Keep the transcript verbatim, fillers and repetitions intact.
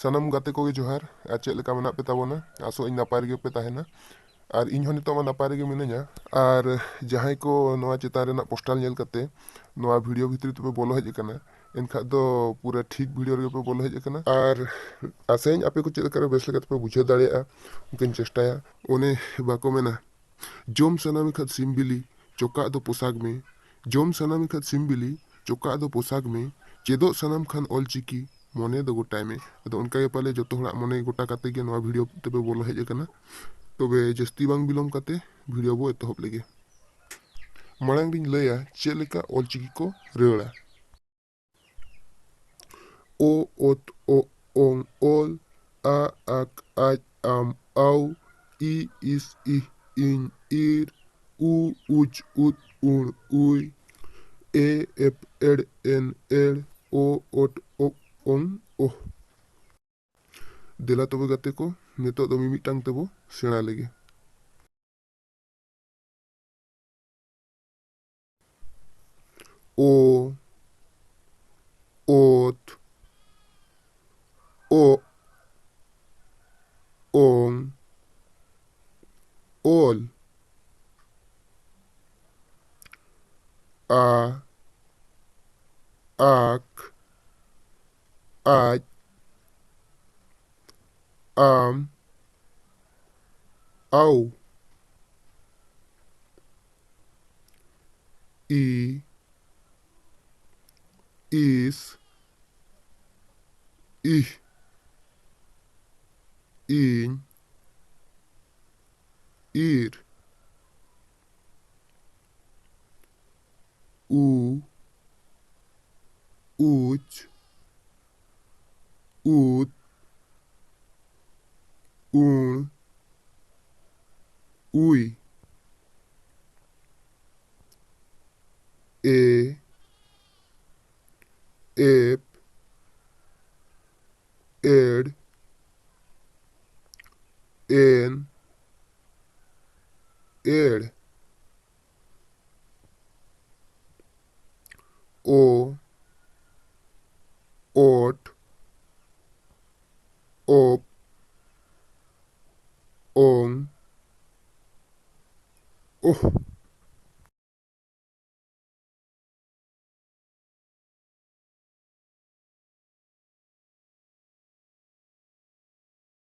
ᱥᱟᱱᱟᱢ ᱜᱟᱛᱮ ᱠᱚᱜᱮ ᱡᱚᱦᱟᱨ᱾ ᱟᱨ ᱪᱮᱫ ᱞᱮᱠᱟ ᱢᱮᱱᱟᱜ ᱯᱮ ᱛᱟᱵᱚᱱᱟ? ᱟᱥᱚᱜ ᱟᱹᱧ ᱱᱟᱯᱟᱭ ᱨᱮᱜᱮ ᱯᱮ ᱛᱟᱦᱮᱱᱟ᱾ ᱟᱨ ᱤᱧ ᱦᱚᱸ ᱱᱤᱛᱚᱜ ᱢᱟ ᱱᱟᱯᱟᱭ ᱨᱮᱜᱮ ᱢᱤᱱᱟᱹᱧᱟ᱾ ᱟᱨ ᱡᱟᱦᱟᱸᱭ ᱠᱚ ᱱᱚᱣᱟ ᱪᱮᱛᱟᱱ ᱨᱮᱱᱟᱜ ᱯᱳᱥᱴᱟᱨ ᱧᱮᱞ ᱠᱟᱛᱮ ᱱᱚᱣᱟ ᱵᱷᱤᱰᱤᱭᱳ ᱵᱷᱤᱛᱨᱤ ᱛᱮᱯᱮ ᱵᱚᱞᱚ ᱦᱮᱡ ᱟᱠᱟᱱᱟ, ᱮᱱᱠᱷᱟᱱ ᱫᱚ ᱯᱩᱨᱟᱹ ᱴᱷᱤᱠ ᱵᱷᱤᱰᱤᱭᱳ ᱨᱮᱜᱮ ᱯᱮ ᱵᱚᱞᱚ ᱦᱮᱡ ᱟᱠᱟᱱᱟ᱾ ᱟᱨ ᱟᱥᱟᱭᱟᱹᱧ ᱟᱯᱮ ᱠᱚ ᱪᱮᱫ ᱞᱮᱠᱟ ᱨᱮ ᱵᱮᱥ ᱞᱮᱠᱟ ᱛᱮᱯᱮ ᱵᱩᱡᱷᱟᱹᱣ ᱫᱟᱲᱮᱭᱟᱜᱼᱟ, ᱚᱱᱠᱟᱧ ᱪᱮᱥᱴᱟᱭᱟ᱾ ᱚᱱᱮ ᱵᱟᱠᱚ ᱢᱮᱱᱟ, ᱡᱚᱢ ᱥᱟᱱᱟᱢ ᱠᱷᱟᱱ ᱥᱤᱢ ᱵᱤᱞᱤ, ᱪᱚᱠᱟᱜ ᱫᱚ ᱯᱚᱥᱟᱜᱽ ᱢᱮ᱾ ᱡᱚᱢ ᱥᱟᱱᱟᱢ ᱠᱷᱟᱱ ᱥᱤᱢ ᱵᱤᱞᱤ, ᱪᱚᱠᱟᱜ ᱫᱚ ᱯᱚᱥᱟᱜᱽ ᱢᱮ᱾ ᱪᱮᱫᱚᱜ ᱥᱟᱱᱟᱢ ᱠᱷᱟᱱ ᱚᱞ ᱪᱤᱠᱤ, ᱢᱚᱱᱮ ᱫᱚ ᱜᱚᱴᱟᱭ ᱢᱮ᱾ ᱟᱫᱚ ᱚᱱᱠᱟ ᱜᱮ ᱯᱟᱞᱮ ᱡᱚᱛᱚ ᱦᱚᱲᱟᱜ ᱢᱚᱱᱮ ᱜᱚᱴᱟ ᱠᱟᱛᱮ ᱜᱮ ᱱᱚᱣᱟ ᱵᱷᱤᱰᱤᱭᱳ ᱛᱮᱯᱮ ᱵᱚᱞᱚ ᱦᱮᱡ ᱟᱠᱟᱱᱟ᱾ ᱛᱚᱵᱮ ᱡᱟᱹᱥᱛᱤ ᱵᱟᱝ ᱵᱤᱞᱚᱢ ᱠᱟᱛᱮ ᱵᱷᱤᱰᱤᱭᱳ ᱵᱚ ᱮᱛᱚᱦᱚᱵ ᱞᱮᱜᱮ᱾ ᱢᱟᱲᱟᱝ ᱨᱤᱧ ᱞᱟᱹᱭᱟ ᱪᱮᱫ ᱞᱮᱠᱟ ᱚᱞ ᱪᱤᱠᱤ ᱠᱚ ᱨᱟᱹᱲᱟ᱾ ᱳ ᱳᱛ ᱳᱜ ᱳᱝ ᱳᱞ, ᱟ ᱟᱠ ᱟᱡ ᱟᱢ ᱟᱣ, ᱤ ᱤᱥ ᱤᱦ ᱤᱧ ᱤᱨ, ᱩ ᱩᱪ ᱩᱫ ᱩᱬ ᱩᱭ, ᱮ ᱮᱯ ᱮᱲ ᱮᱱ ᱮᱲ, ᱳ ᱳᱴ ᱳᱜ ᱳᱝ ᱳᱦ᱾ ᱫᱮᱞᱟ ᱛᱚᱵᱮ ᱜᱟᱛᱮ ᱠᱚ, ᱱᱤᱛᱚᱜ ᱫᱚ ᱢᱤᱢᱤᱫᱴᱟᱝ ᱛᱮᱵᱚ ᱥᱮᱬᱟ ᱞᱮᱜᱮ᱾ ᱳ, ᱳᱛ, ᱳᱜ, ᱳᱝ, ᱳᱞ, ᱟ, ᱟᱠ, ᱟᱡ, ᱟᱢ, ᱟᱣ, ᱤ, ᱤᱥ, ᱤᱦ, ᱤᱧ, ᱤᱨ, ᱩ, ᱩᱪ, ᱩᱫ, ᱩᱬ, ᱩᱭ, ᱮ, ᱮᱯ, ᱮᱲ, ᱮᱱ, ᱮᱲ, ᱳ, ᱳᱴ, ᱚᱯ, ᱚᱝ, ᱳᱦ᱾